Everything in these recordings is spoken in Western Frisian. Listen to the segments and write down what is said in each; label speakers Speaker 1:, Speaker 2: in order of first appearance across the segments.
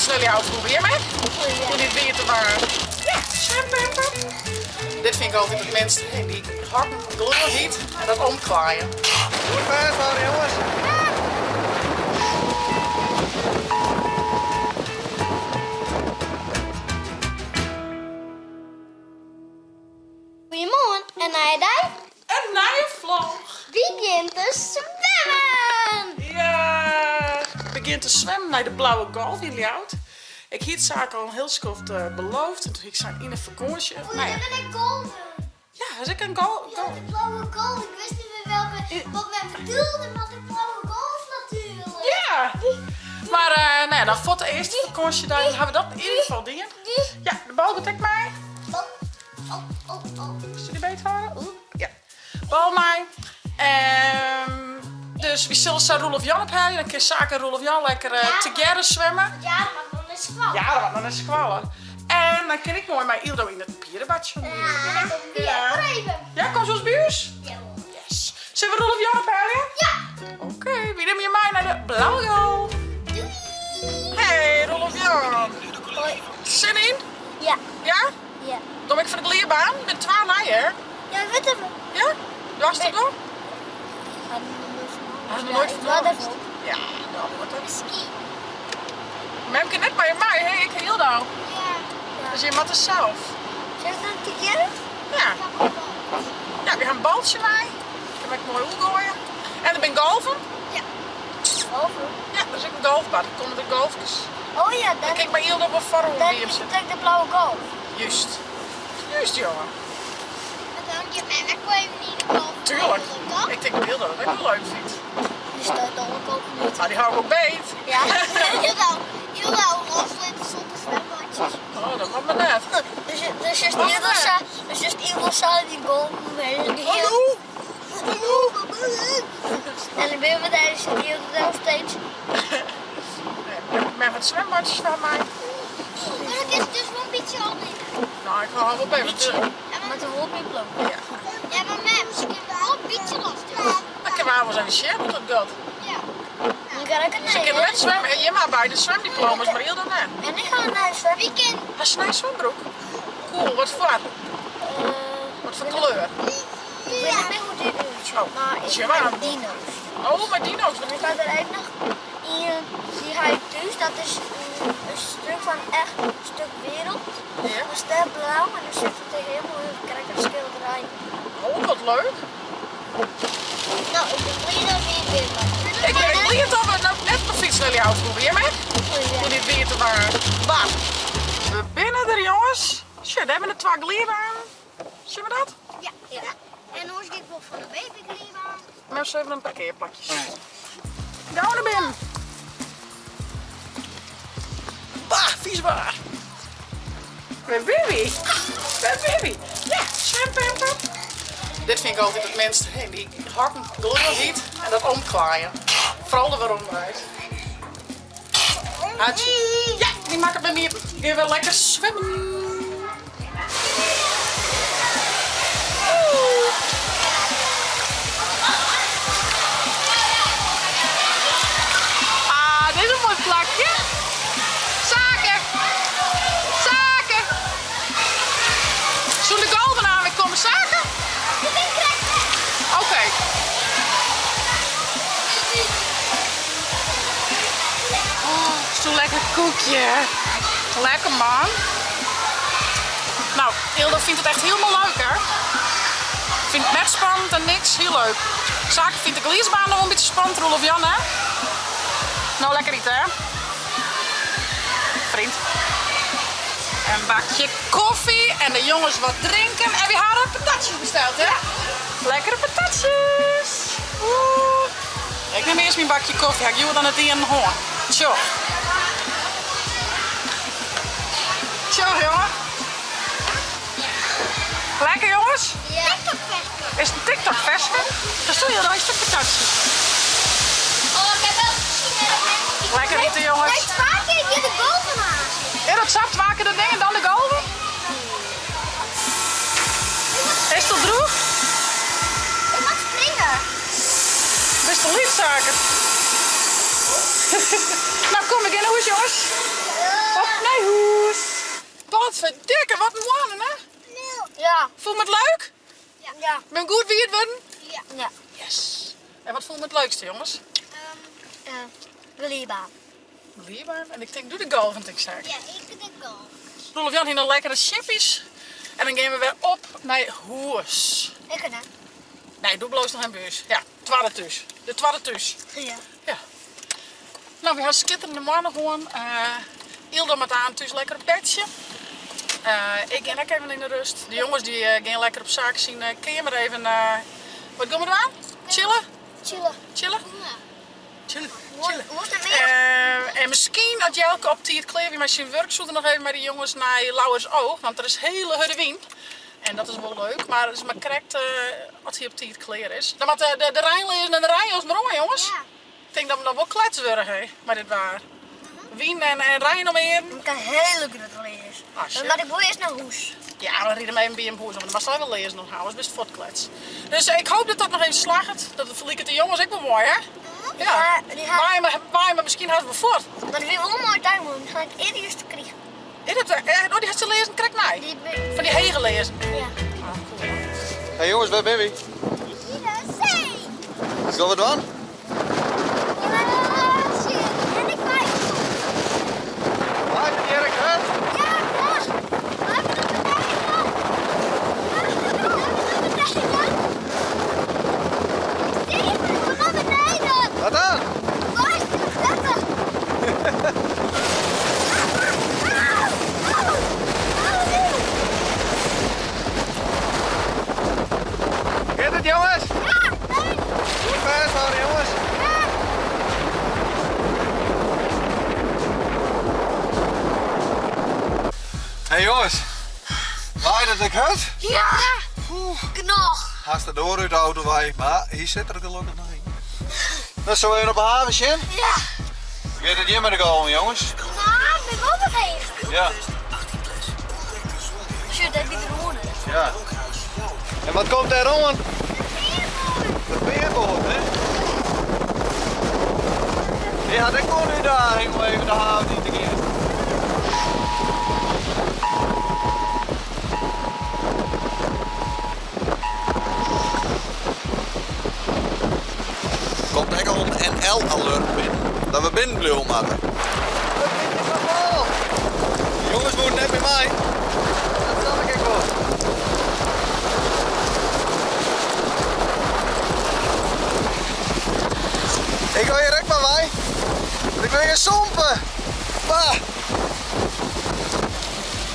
Speaker 1: nei Ljouwert hoe wie my? Hoe dit wie te waar. Ja, zwempamper. Dit vind ik altyd it minste. Hè, dy hokken gleonhyt en dat omklaaien.
Speaker 2: Goed fêsthâlde jonges.
Speaker 3: Goeiemoarn, in nije dei.
Speaker 1: In nije vlog.
Speaker 3: Wy gean te swimmen!
Speaker 1: Ja, we gean te swimmen nei de Blauwe Golf yn Ljouwert. Ik hie it Sake al in hiel skoft beloofd en toen hie ik sein yn 'e fakânsje.
Speaker 3: Oei, dêr bin ik golven.
Speaker 1: Ja, is ek in golf.
Speaker 3: Ja, de blauwe golf. Ik wist net mear welke, wat men bedoelde met de blauwe golf natuerlik.
Speaker 1: Ja, mar nou ja, dan fuort de earste fakânsjedei, dan ha we dat yn ieder gefal dien. Ja, de bal giet ek mei.
Speaker 3: Oh, oh, oh, oh.
Speaker 1: Kinst dy beet hâlde? Ja. Bal mei. Dus wy sille sa Roelof Jan ophelje. Dan kin Sake en Roelof Jan lekker tegearre swimme.
Speaker 3: Ja, dat moat nog nei skoalle.
Speaker 1: Ja, dat moat noch nei skoalle. En dan kin ik moai mei Ildo yn it pierebadje.
Speaker 3: Ja, dan kom ik ja. even.
Speaker 1: Ja, komst wolris by ús?
Speaker 3: Ja.
Speaker 1: Yes. Sille we Roelof Jan ophelje?
Speaker 3: Ja.
Speaker 1: Oké, wy nimme je mei nei de Blauwe Golf.
Speaker 3: Doei.
Speaker 1: Hey Roelof Jan.
Speaker 3: Hoi.
Speaker 1: Sin yn?
Speaker 3: Ja.
Speaker 1: Ja?
Speaker 3: Ja.
Speaker 1: Kom ik fan de glydbaan? Binne twa nije, hè?
Speaker 3: Ja, wit even.
Speaker 1: Ja? Doarst it wol?
Speaker 3: Hast noch noait
Speaker 1: fan hân? Ja, dat wordt het.
Speaker 3: Ski.
Speaker 1: Mem kin net mei je mei, hè? Ik hielendal.
Speaker 3: Ja.
Speaker 1: Dus je moat der sels.
Speaker 3: Zijn we dan tegearre?
Speaker 1: Ja. Ja, we ha in baltsje mei. Kin ik moai oergoaie. En der binne golven.
Speaker 3: Ja. Golven?
Speaker 1: Ja, der is ek in golfbaan. Der komme der golfkes.
Speaker 3: Oh ja,
Speaker 1: Dan kin ik mei Ildo wol foaroan by him sitte.
Speaker 3: Dan is de blauwe golf.
Speaker 1: Juist. Juist, jonge.
Speaker 3: En dan giet mem ek wol even yn de golf.
Speaker 1: Tuurlijk. Ik tink dat Ildo dat ek wol leuk fynt.
Speaker 3: Die staat al ook al niet.
Speaker 1: Maar die hou ik ook beet.
Speaker 3: Ja. Jawel, jawel, loslitte zonder zwembadjes.
Speaker 1: Oh, dat mag maar net.
Speaker 3: Dus, dus is Ildo sa, dus is Ildo sa die golf.
Speaker 1: Hallo. Hallo.
Speaker 3: En de buurman daar zit Ildo nog steeds.
Speaker 1: Met wat zwembadjes van mij.
Speaker 3: Maar dat is dus wel een beetje al
Speaker 1: Nou, ik hou wel bij. Want,
Speaker 3: Met een wolkplan.
Speaker 1: ja.
Speaker 3: Ja, maar mem, ze kunnen wel een beetje lastig.
Speaker 1: Dan kunnen we wel eens even share hoe dat gaat.
Speaker 3: Ja. Je kan ook een
Speaker 1: Ze kunnen net zwemmen. En je maar bij de zwemdiploma's, maar Ildo net.
Speaker 3: En ik ga naar zwemmen. Weekend.
Speaker 1: Hij is een zwembroek. Cool, wat voor? Wat voor kleur?
Speaker 3: Ik weet niet meer hoe die doet.
Speaker 1: Oh,
Speaker 3: Maar ik
Speaker 1: zie je maar.
Speaker 3: ben dino's.
Speaker 1: Oh, maar dino's.
Speaker 3: En ik had er ook nog een, die ga ik dus, dat is een stuk van echt een stuk wereld.
Speaker 1: Ja.
Speaker 3: Dat is daar blauw en dan zit het er helemaal in een schilderij.
Speaker 1: Oh, wat leuk.
Speaker 3: Nou, ik ben blij dat we hier weer
Speaker 1: Ik ben blij dat we nou net op de fiets naar jou vroegen. Jij mee? Hoe dit weer te waar. Bah. We binnen er, jongens. Tja, daar hebben we de twee gliebanen. Zien we dat?
Speaker 3: Ja. Ja. En hoe ik wel van de babygliebaan.
Speaker 1: Maar ze even een parkeerplakje. Gauw naar binnen. Bah, vies waar. Mijn baby. Mijn baby. Ja, zwempamper. Dit vind ik altijd het minste. Hè, die hakken gleonhyt en dat omklaaien. Vooral de weromreis. Hartje. Ja, die maakt het bij mij. Gaan we lekker zwemmen. Ah, dit is een mooi plakje. Sake. Sake. Zullen de golven aan weer komen, Sake?
Speaker 3: Ik ben krek.
Speaker 1: Oké. Oh, zo'n lekker koekje. Lekker man. Nou, Ildo vindt het echt helemaal leuk hè. Vindt het net spannend en niks, heel leuk. Sake vindt de glysbaan nog een beetje spannend, Roelof Jan hè. Nou, lekker eten hè. Vriend. Een bakje koffie en de jongens wat drinken. En we hadden patatjes besteld hè. Lekkere patatjes. Oeh. Ik neem eerst mijn bakje koffie. Ik doe dan het in een hoorn. Tjo. Tjo jongen. Lekker jongens.
Speaker 3: Ja. TikTok-versje.
Speaker 1: Is het een TikTok-versje? Daar stond je al een stuk patatjes.
Speaker 3: Oh, ik heb wel gezien hè, dat mensen die-
Speaker 1: Lekker eten, jongens.
Speaker 3: Nee, twee keer je de golven aan.
Speaker 1: Ja, dat sapt waken de dingen dan de golven. Is het al droeg?
Speaker 3: Ik mag springen.
Speaker 1: Best wel lief, zaken. Nou, kom ik in de hoes, jongens. Nei hûs. Potverdikke, wat in moanne, hè?
Speaker 3: Ja.
Speaker 1: Fûn jim it leuk?
Speaker 3: Ja.
Speaker 1: Ben goed wiet wurden?
Speaker 3: Ja.
Speaker 1: Yes. En wat fûn jim it leukste, jonges?
Speaker 3: Glybaan.
Speaker 1: Glybaan? En ik tink doe de golven, tink ik.
Speaker 3: Ja, ik de golf.
Speaker 1: Roelof Jan hie noch lekkere chippies. En dan gean we wer op nei hûs.
Speaker 3: Ik net.
Speaker 1: Nee, doe bliuwst noch yn bûs. Ja, twadde thús. De twadde thús.
Speaker 3: Ja.
Speaker 1: Ja. No, wy ha skitterende moanne hân. Yldo moat aan thús lekker op bedsje. Ik gean ek even yn de rust. De jonges dy gean lekker op Saak syn keamer even, wat gean we dwaan? Chille?
Speaker 3: Chille.
Speaker 1: Chille? Chille. Chille.
Speaker 3: Wolst net mear?
Speaker 1: En miskien as Jelke op tiid klear wie mei syn wurk, soe er noch even mei de jonges nei Lauwersoog, want der is hele hurde wyn. En dat is wol leuk, mar it is mar krekt as hy op tiid klear is. Dan moat de reinleazen en de reinjas mar oan, jonges.
Speaker 3: Ja.
Speaker 1: Ik tink dat we noch wol klets wurde, hè, mei dit waar. Wyn en rein om earen.
Speaker 3: Ik ha hele grutte learzens.
Speaker 1: Ah, shit.
Speaker 3: Mar ik wol earst nei hûs.
Speaker 1: Ja, dan ride we even by him hûs om. Dan moatst even learzen oan hawwe, anders bist fuortklets. Dus ik hoop dat dat noch even slagget. Dat liket de jonges ek wol moai, hè? Ja.
Speaker 3: Ja, dy ha-
Speaker 1: Waaie mar, waaie mar miskien hast wol fuort.
Speaker 3: Mar it wie wol moai tuin, want dan ha ik earst krigen.
Speaker 1: Is dat, oh, dy hast de learzen krekt nij?
Speaker 3: Dy bin-
Speaker 1: Fan dy hege learzen?
Speaker 3: Ja.
Speaker 1: Ah, cool.
Speaker 2: Hey jongens, wêr binne wy?
Speaker 3: Hier de see.
Speaker 2: Wat gean we dwaan?
Speaker 3: En ik waai.
Speaker 2: Waait it hjir ek hurd?
Speaker 3: Ja, ja. Waait het op de dijken? Waait het op de dijken? Steven, kom naar beneden.
Speaker 2: Wat dan?
Speaker 3: Waar is de letter? Au, au, au.
Speaker 2: Giet it jonges?
Speaker 3: Ja, leuk.
Speaker 2: Goed fêsthâlde jonges.
Speaker 3: Ja.
Speaker 2: Hey jonges, waait it ek hurd?
Speaker 3: Ja. Genoch.
Speaker 2: Hast de doar út de auto wei, mar hy sit der gelokkich noch yn. Dan sille we even op de haven sjen.
Speaker 3: Ja.
Speaker 2: Hoe giet it hjir mei de golven, jonges?
Speaker 3: Nou, ik bin wol wat heger.
Speaker 2: Ja.
Speaker 3: Sjoch, dêr wie der oan.
Speaker 2: Ja. En wat komt dêr oan? De fearboat, hè? Dy hat ek wol in útdaging om even de haven yn te gean. Komt ek al in NL-alert binnen, dat we binnen bliuwe moatte. Dat is zo vol. De jongens woenen net by my. Dat snap ik ek wol. Ik wil hjir ek mar wei. Want ik wil hjir sompe. Bah.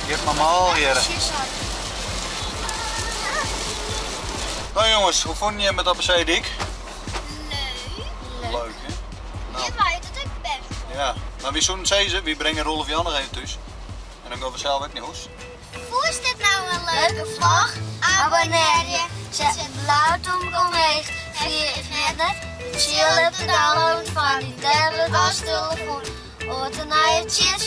Speaker 2: Giet mar mâl hjir. No jonges, hoe fûnen jim it op de seedyk?
Speaker 3: Leuk.
Speaker 2: Leuk hè? Nou.
Speaker 3: Hjir waait it ek bêst wol.
Speaker 2: Ja, mar wy soenen sizze, wy bringe Roelof Jan noch even thús. En dan gean we sels ek nei hûs.
Speaker 3: Fûnst dit no in leuke vlog? Abonnearje, set it blauwe tomke omheech. Ferjit net te tsjillen te downloaden fan dyn tablet of telefoan. Oant de nije tsjinst.